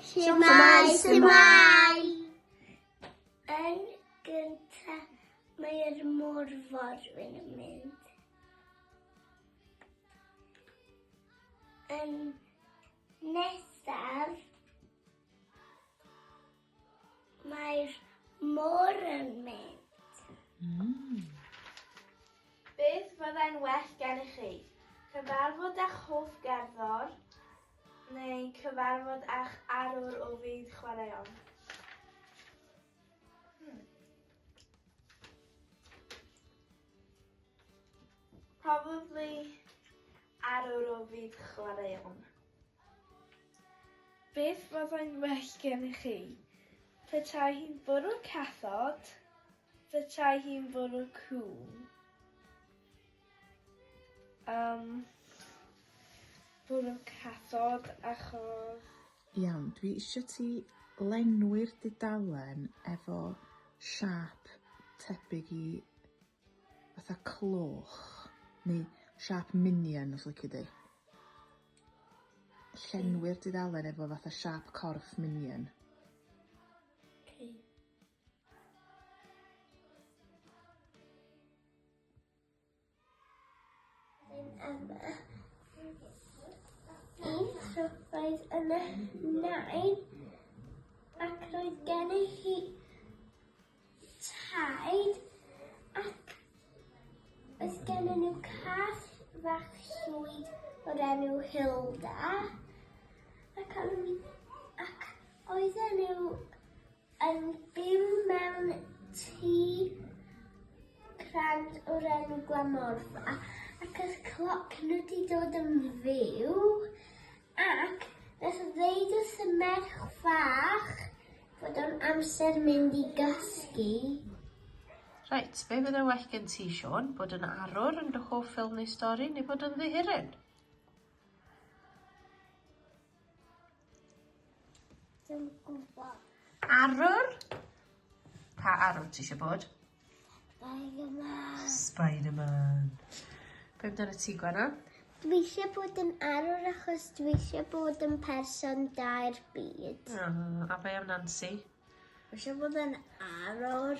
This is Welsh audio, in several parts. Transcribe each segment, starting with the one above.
Shwmae, shwmae! Yn gynta, mae'r môr-forwyn yn mynd. Yn nesaf, mae'r môr yn mynd. Mm. Beth fyddai'n well gennych chi? Cyfarfod â'ch hoff gerddor neu cyfarfod â'ch arwr o fyd chwaraeon? Hmm. Probably arwr o fyd chwaraeon. Beth fyddai'n well gennych chi? Petai hi'n bwrw cathod, petai hi'n bwrw cŵn. Um, bwrw cathod achos... Iawn, dwi eisiau ti lenwi'r dudalen efo siâp tebyg i fatha cloch neu siâp minion os lici di. Llenwi'r dudalen efo fatha siâp corff minion. Okay. Yma. Un tro roedd yna nain ac roedd gen hi taid ac oedd gennyn nhw cath fach llwyd o'r enw Hilda ac, o'n, ac oedden nhw yn byw mewn tŷ crand o'r enw Glamorfa ac oedd cloc nhw wedi dod yn fyw ac nath o ddeud wrth y merch fach Fod o'n amser mynd i gysgu. Reit, be fydde well gen ti, Siôn? Bod yn arwr yn dy hoff ffilm neu stori, neu bod yn ddihiryn? Dwi'n gwybod. Arwr? Pa arwr ti eisiau bod? Spider-Man. Spider-Man. Be amdano ti, Gwenna? Dwi eisiau bod yn arwr achos dwi eisiau bod yn person da i'r byd. Oh, a be am Nancy? Dwi eisiau bod yn arwr.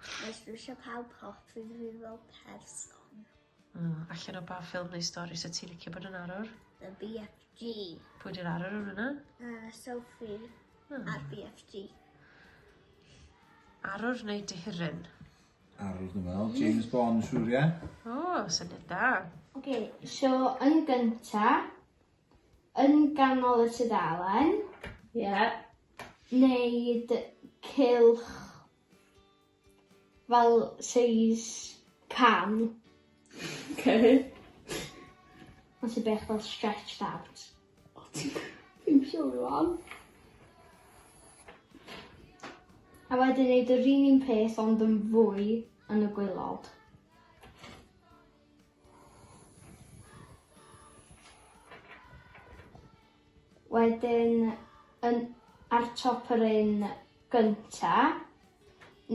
Achos dwi eisiau pawb hoffi fi fel person. Oh, allan o ba ffilm neu stori sa ti'n licio bod yn arwr? The BFG. Pwy di'r arwr yn hwnna? Sophie oh. a'r BFG. Arwr neu dihiryn? Arwr dwi'n meddwl. James Bond, siŵr ie? O, oh, syniad da. Ok, so yn gynta, yn ganol y tudalen, Ie. Yeah. wneud cylch fel seis can. Okay. Ond sy'n bech fel stretched out. O, ti'n... Fi'n siŵr rwan. A wedyn neud yr un un peth ond yn fwy yn y gwaelod. Wedyn yn ar top yr un gynta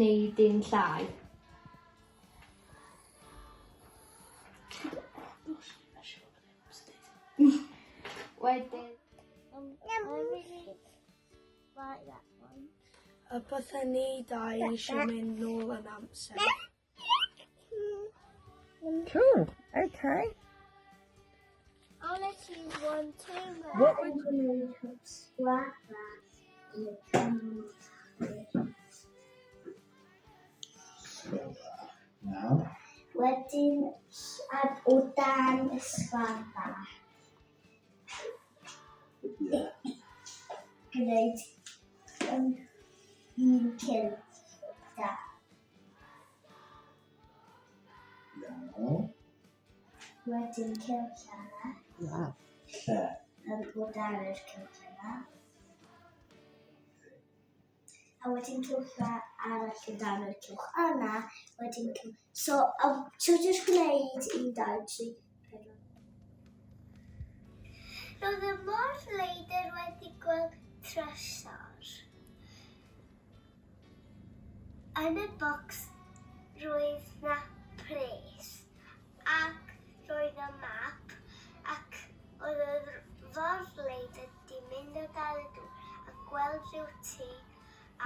neud un llai. Wedyn... A bydden ni dau eisiau mynd nôl yn amser. Cool, okay. I'll let you one too. What would you Sgwâr bach yn y canol. Nawr. Wedyn ar o dan y sgwâr bach. Ie. Gwneud um, un cylch da. Iawn. Wedyn cylch arall. Wow. Lle? Yn o dan yr cylch yna. A wedyn cylch arall o dan y cylch yna. Wedyn cylch... So, a, so jyst gwneud 1, 2, 3, 4. Roedd y môr-leidr wedi gweld trysor. Yn y bocs roedd 'na pres ac roedd y map ac oedd y forleidr 'di mynd o dan y dŵr. gweld rhyw tŷ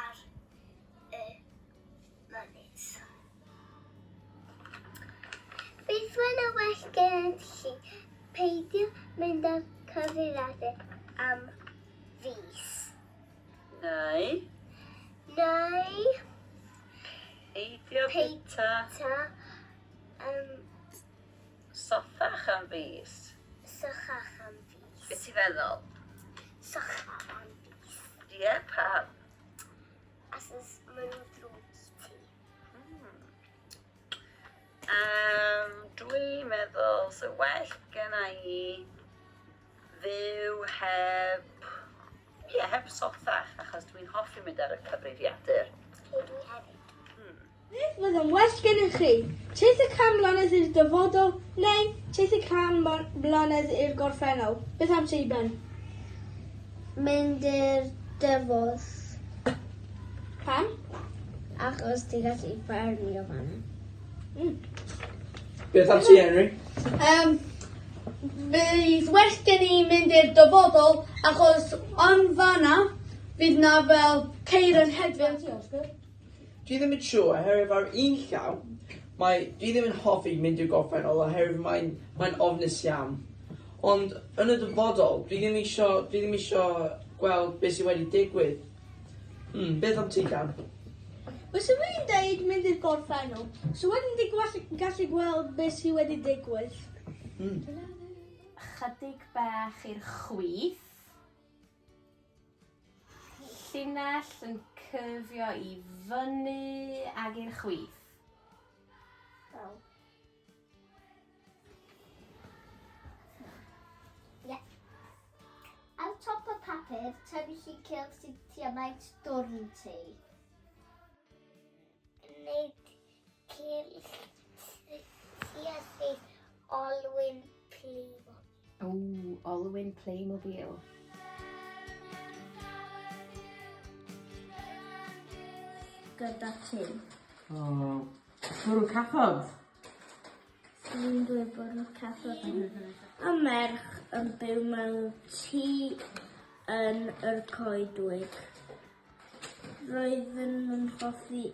ar y mynydd. Beth fydd yn well gen ti? Peidio mynd ar cyfrifiadur am fis. Neu? Neu Peidio bwyta Peita sothach am fis. Sothach am fis. Be ti feddwl? Sothach am fis. Ie, pam? Achos maen nhw'n ddrwg i ti. Dwi'n meddwl so well genna i fyw heb, ie, heb sothach, achos dwi'n hoffi mynd ar y cyfrifiadur. Ie, dwi hefyd. Beth fydd yn well gennych chi? Teithio 100 mlynedd i'r dyfodol neu teithio 100 mlynedd i'r gorffennol? Beth am ti, Ben? Mynd i'r dyfod. Pam? Achos ti'n gallu ffermio fanna. Beth am ti, Henry? Fydd well gen i mynd i'r dyfodol achos yn fanna fydd na fel ceir yn hedfan. Ti, Oscar? Dwi ddim yn siŵr, oherwydd ar un llaw, dwi ddim yn hoffi mynd i'r gorffennol oherwydd mae'n ofnus iawn. Ond yn y dyfodol, dwi ddim isio gweld beth sydd wedi digwydd. Beth am ti, Cam? Fyswn i'n deud mynd i'r gorffennol. So wedyn di gallu gweld beth sydd wedi digwydd. Chydig bach i'r chwith. Llinell yn cyfio i fyny ag i'r chwith. Fel. Ie. Ar top y papur, tynnu chi cylch sydd tua maint dwrn ti. Gwneud cylch tua sydd olwyn Playmobil. O, olwyn Playmobil. Gyda ti. O, bwrw cathod. Dwi'n dweud bwrw cathod. A merch yn byw mewn tŷ yn yr coedwig. Roedden nhw'n hoffi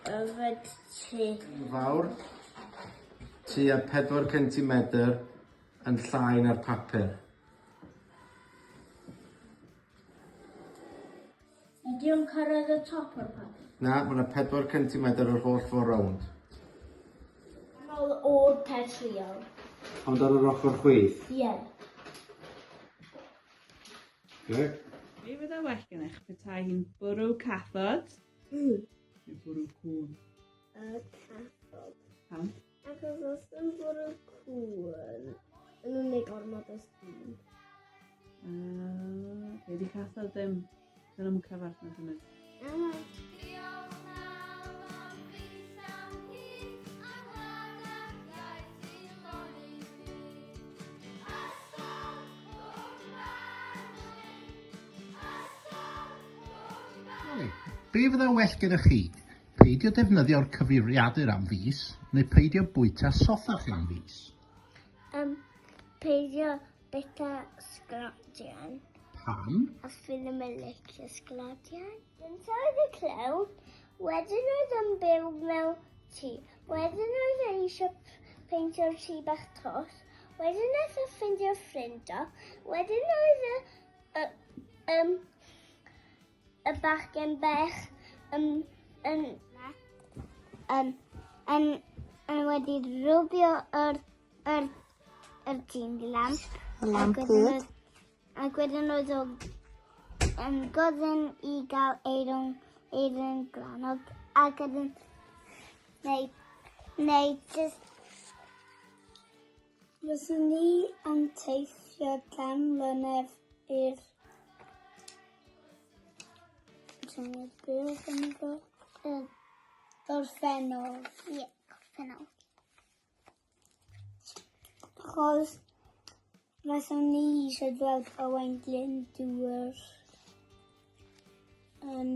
yfed te. Fawr, tua 4 centimetr yn llai na'r papur. Ydy o'n cyrraedd y top o'r papur? Na, mae yna 4 centimetr yr holl ffordd rownd. Nôl o'r petriol. Ond ar yr ochr chwith? Ie. Okay. Be fydda well gennych petai hi'n bwrw cathod? Neu bwrw cŵn? Y cathod. Pam? Achos os yn bwrw cŵn, yn nhw'n neud gormod o sŵn. Be di cathod ddim? Dyn nhw'n cyfarth na dyn nhw. Be fydda well gyda chi? Peidio defnyddio'r cyfrifiadur am fis, neu peidio bwyta sothach am fis? Peidio bwyta sglodion. Pam? A fi ddim yn licio sglodion. Gyntaf oedd y clown, wedyn oedd yn byw mewn tŷ. Wedyn oedd e eisiau peintio'r tŷ bach tos. Wedyn nath o ffeindio ffrind o. Wedyn oedd y bachgen bech yn wedi rwbio yr tîn lamp. Y lamp Ac wedyn hud. Ac wedyn oedd o yn gofyn i gael eirin granog ac wedyn neu just Fyswn i yn teithio 100 mlynedd i'r Beth yn fo? Y gorffennol. Ie, gorffennol. Achos fyswn i eisiau gweld Owain Glyndŵr yn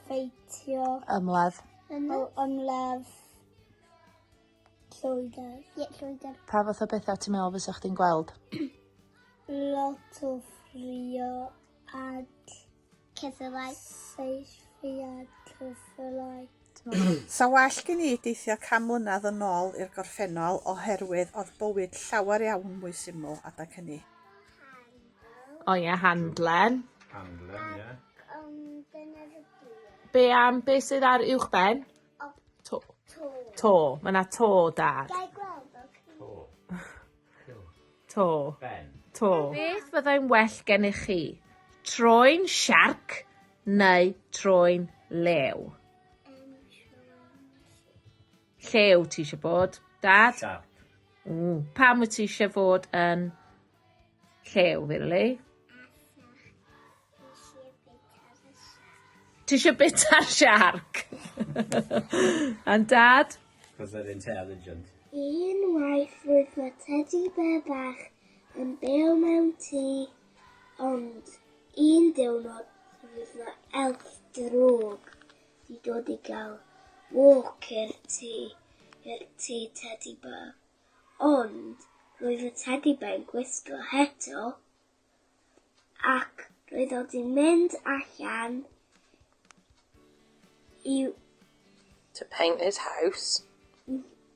ffeitio. Ymladd. O, ymladd. Lloegr. Ie, Lloegr. Pa fath o bethau ti'n meddwl fysa chdi'n gweld? Lot o ffrio a ceffylau. Saethu a ceffylau. Sa well gen i deithio 100 mlynedd yn ôl i'r gorffennol oherwydd oedd bywyd llawer iawn mwy syml adeg hynny. O ie, handlen. Handlen, ie. Be am be sydd ar uwch ben? To. To. Mae 'na to, Dad. Gai gweld o? To. To. Ben. To. Beth fyddai'n well gennych chi? Troi'n siarc neu troi'n lew? Llew ti eisiau bod, Dad? Siarc. Mm. Pam wyt ti eisiau fod yn llew, Fili? Ti eisiau bita'r siarc? And Dad? Because they're intelligent. Unwaith roedd fy tedi bear bach yn byw mewn tŷ, ond un diwrnod roedd 'na elf drwg 'di dod i gael walk i'r tŷ, i'r tŷ tedi bear. Ond roedd y tedi bear yn gwisgo het o, ac roedd o 'di mynd allan i To paint his house.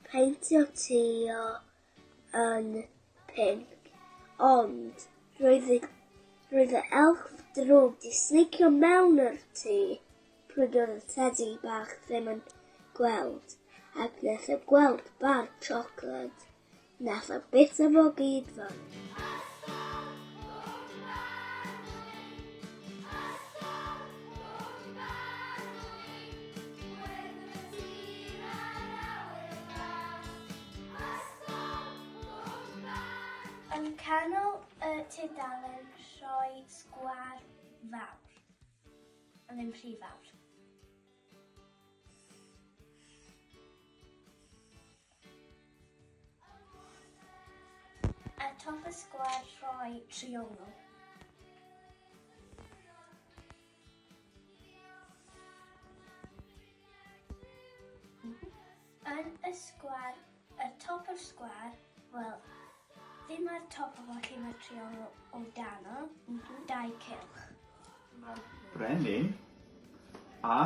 Peintio tŷ o yn pinc, ond roedd y roedd y elf drwg 'di snicio mewn i'r tŷ pryd oedd y tedi bach ddim yn gweld, ac nath e gweld bar siocled. Nath e bita fo gyd fyny. Yn canol y tudalen rhoi sgwâr fawr, ond ddim rhy fawr. Ar top y sgwâr rhoi triongl. Yn y sgwâr, ar top yr sgwâr, wel, ddim ar top o fo lle mae'r triongl o dan o, dau cylch. Brenin a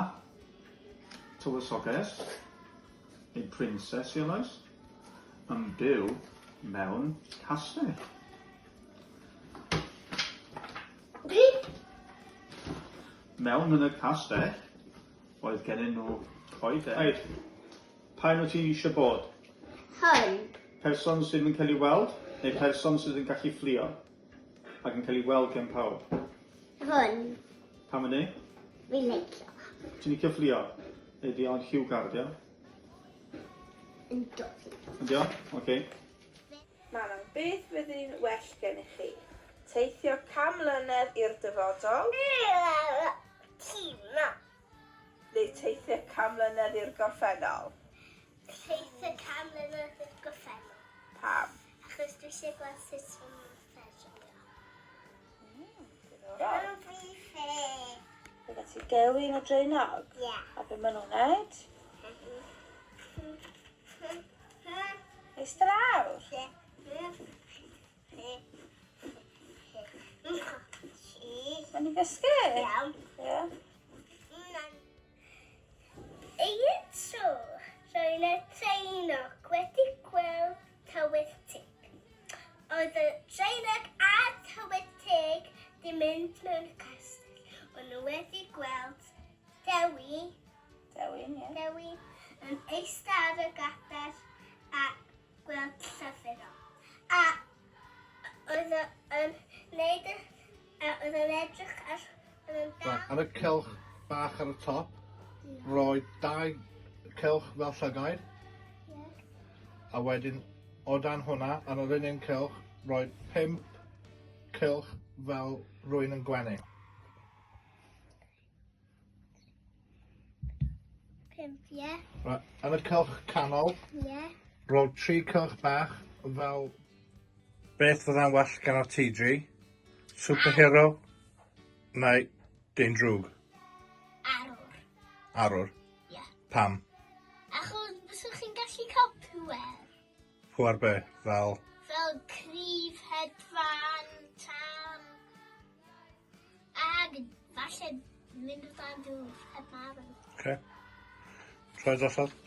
tywysoges, neu princess i oes, yn byw mewn castell. Mewn yn y castell oedd gennyn nhw coeden. Reit, pa un wyt ti'n eisiau bod? Hwn. Person sydd yn cael ei weld, neu person sydd yn gallu fflio ac yn cael ei weld gen pawb? Hwn. Pam hynny? Fi'n licio. Ti'n licio fflio? Neu di o'n lliwgar, di o? Yndw. Yndi o? Oce. Manon, beth fyddi'n well gennych chi? Teithio 100 mlynedd i'r dyfodol? Tima. Neu teithio 100 mlynedd i'r gorffennol? Teithio 100 mlynedd i'r gorffennol. Pam? Achos dwi eisiau gweld sut maen nhw'n ffermio. Diddorol. Mae Mae gen ti gewyn o draenog? Ie. A be maen nhw'n wneud? Eistedd lawr? Maen nhw'n gysgu? Iawn. Ie. Un tro, roedd y draenog wedi gweld tywydd teg. Oedd y draenog a'r tywydd teg 'di mynd mewn castell. O'n nhw wedi gweld Dewi, Dewi, ie. Dewi yn eistedd ar y gadair a gweld llyfr o. A oedd o yn neud y... A oedd o'n edrych ar... Oedd o'n dal... Ar y cylch bach ar y top, rhoi dau cylch fel llygaid. A wedyn o dan hwnna, ar yr un un cylch, rhoi pump cylch fel rwy'n yn gwenu. Pump, ie. Right, yn y cylch canol, Ie. rhoi tri cylch bach fel... Beth fydda'n well gan o TG? Superhero neu dyn drwg? Arwr. Arwr? Ie. Pam? Achos byswch chi'n gallu cael pŵer. Pŵer be? Fel? Fel cryf, hedfan, tân. Ag falle mynd o dan dŵr heb marw. Oce. Troi drosodd.